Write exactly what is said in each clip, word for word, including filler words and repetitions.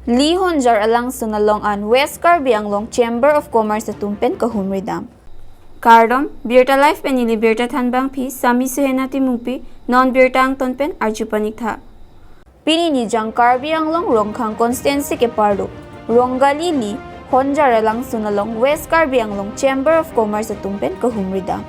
Lihonjar alangsun along an West Karbi Anglong Chamber of Commerce atum pen kahumri dam. Kardom, Birta Live pen neli birta thanbangpi Sami Suhena Timungpi, non birta angton pen arju paniktha. Pini nijang Karbi Anglong Rongkhang constituency keparlo Rongali Lihonjar alangsun along West Karbi Anglong Chamber of Commerce atum pen kahumri dam.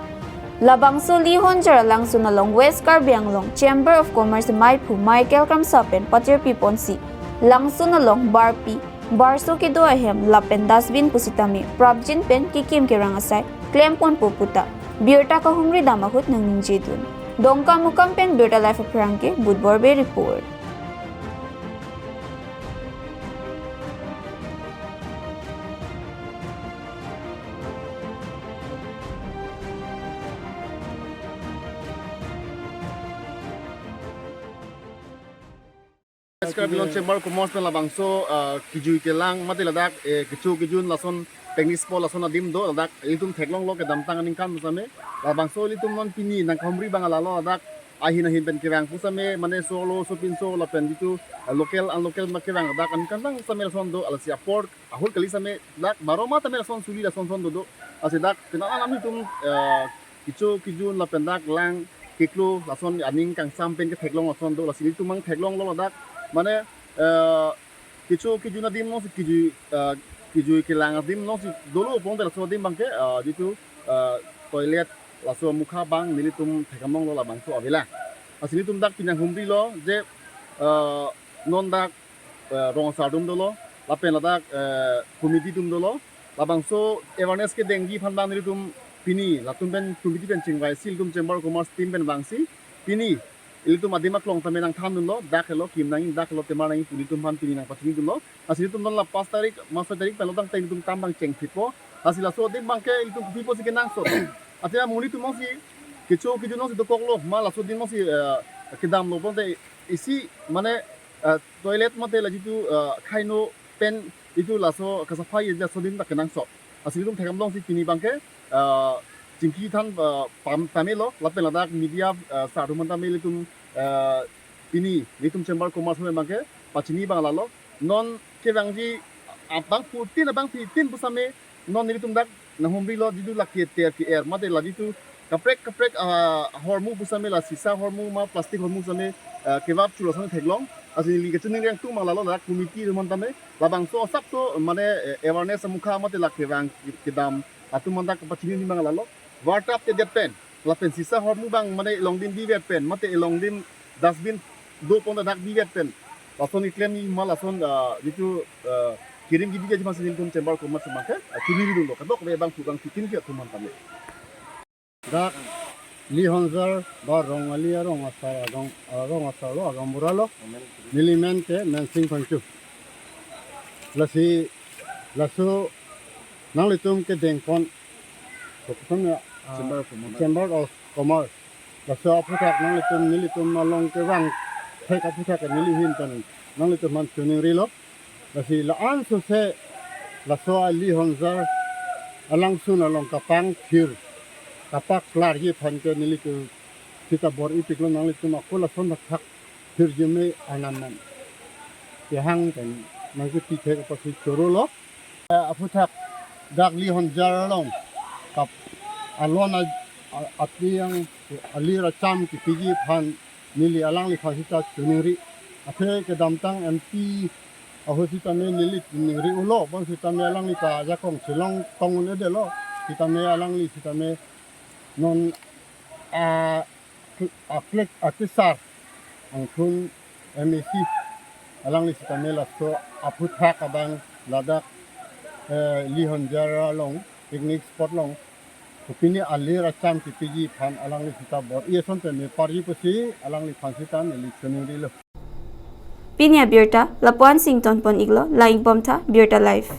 Labangso Lihonjar alangsun along West Karbi Anglong Chamber of Commerce maiphu Michael Kramsa pen patirpi ponsi langsun along barpi, barso kedo ahem lapen dustbin pusitame prapjin pen kekim kerang asai klem ponpo puta birta kahumri dam ahut nangningje dun. Dongkamukam pen Birta Live aphrang ke Budbor Bey report. West Karbi Anglong Chamber of Commerce pen labangso, ah, kejui kelang mate ladak, eh, kecho kejun lason picnic spot lason adim do ladak ilitum theklonglo kedamtang aningkan pusitame labangso ilitum non pini nangkahumri abang lalo ladak ahin ahin pen kevang pusitame mane solo sopinso lapen jitu, ah, local unlocal ma kevang ladak aningkan tang pusitame lason do lasi apor ahut kali sitame dak baro ma tame lason suli lason son dodo. Lasi dak penang alam itum, eh, kecho kejun lapen dak lang keklo lason aning kangsam pen ketheklong lason do. Lasi itum mang theklonglo ladak mane, eh, kecho kejun adim alongsi kejui, eh, kejui kelang adim alongsi dolo pon te laso adim abangke, eh, jitu, eh, toilet laso mukha abang nelitum thekdamlonglo labangso avelang. Lasi nelitum dak pini nanghumrilo je, eh, non dak eh, rong asar atum dolo, lapen ladak, eh, committee atum dolo, labangso awareness kedengji aphan abang nelitum pini, latum pen committee pen chingvaisi ilitum Chamber of Commerce team pen vangsi, pini, ilitum adim aklong tame nangthandunlo, dak helo kim nangji, dak helo temar nangji pu nelitum aphan pini nangpachinidunlo. Lasi ilitum non la pas tarik, mas tarik pen lotang ta ilitum kam abang chengphitpo. Lasi laso adim abangke ilitum kopi pusi kenangsot. Athe amonit atum alongsi, kecho kejun alongsi dokoklo, ma laso adim alongsi, eh, kedamlo pon te isi mane, eh, toilet mate la jitu, eh, khaino pen jitu laso kasafai laso adim ta kenangsot. Lasi ilitum thekdamlongsi pini abangke, eh, chingki than, eh, pam, pamelo, lapen ladak media, eh, sar atum aphan tame ilitum, eh, pini, ilitum Chamber of Commerce pen abangke, pachini abang lalo, non kevangji abangphutin abangphitin pusitame, non nelitum dak nanghumrilo jitu lake ter ke-er mate la jitu kaprek kaprek, ah, ahormu pusitame la sisa ahormu ma plastic ahormu pusitame, ah, kevap chu lason theklong. Lasi neli kachiningri angtung abang lalo ladak committee atum aphan tame labangso asapso mane, eh, awareness amukha mate la kevang kedam atum aphan dak pachinidun abang lalo. Vartap te det pen lapen sisa ahormu abang mane elongdim bivet pen mate elongdim dustbin do pon ta dak bivet pen lason keklem ma lason, ah, jitu, ah, kerim kebi keji aphansi nelitum Chamber of Commerce abangke, ah, chiniridunlo kadokave abangphu abangphitin ke atum aphan tame. Dak Lihonjar ba Rongali arong asar adong, ah, rong asarlo, agaonbura lo. Neli men ke Mensing Phangcho. Lasi laso nanglitum kedengpon Kokosong ya, ah, Chamber of Commerce. Chamber of Commerce. Laso aphuthak nanglitum nelitum along kevang thek aphuthak neli ahin pen nanglitum aphan chiningrilo. Lasi la-an sose laso a Lihonjar alangsun along kapangthir kapaklarji aphan ke nelitum sita bor-ipiklo, nanglitum ako lason thakthak thirji me anam man kehang pen nangkepithek apotsi chorolo. Aphuthak dak Lihonjar along kap alon a, a, atiyang alir acham kepiji aphan neli alangliphan sita chiningri. Athe kedamtang M P ahut sitame neli chiningri-ulo, bonsitame alangli ta ajakong chelong tong un-edetlo, sitame alangli sitame non a, a flag akesar angthun M A C alangli sitame laso aphuthak abang ladak, eh, Lihonjar along picnic spot along kopine alir acham kepiji aphan alangli sita bor-i ason pen meparji pusi alangliphan sita neli chiningrilo. Pini abirta lapu-an si ingtonpon-iklo, lang-ikbomtha, Birta Live.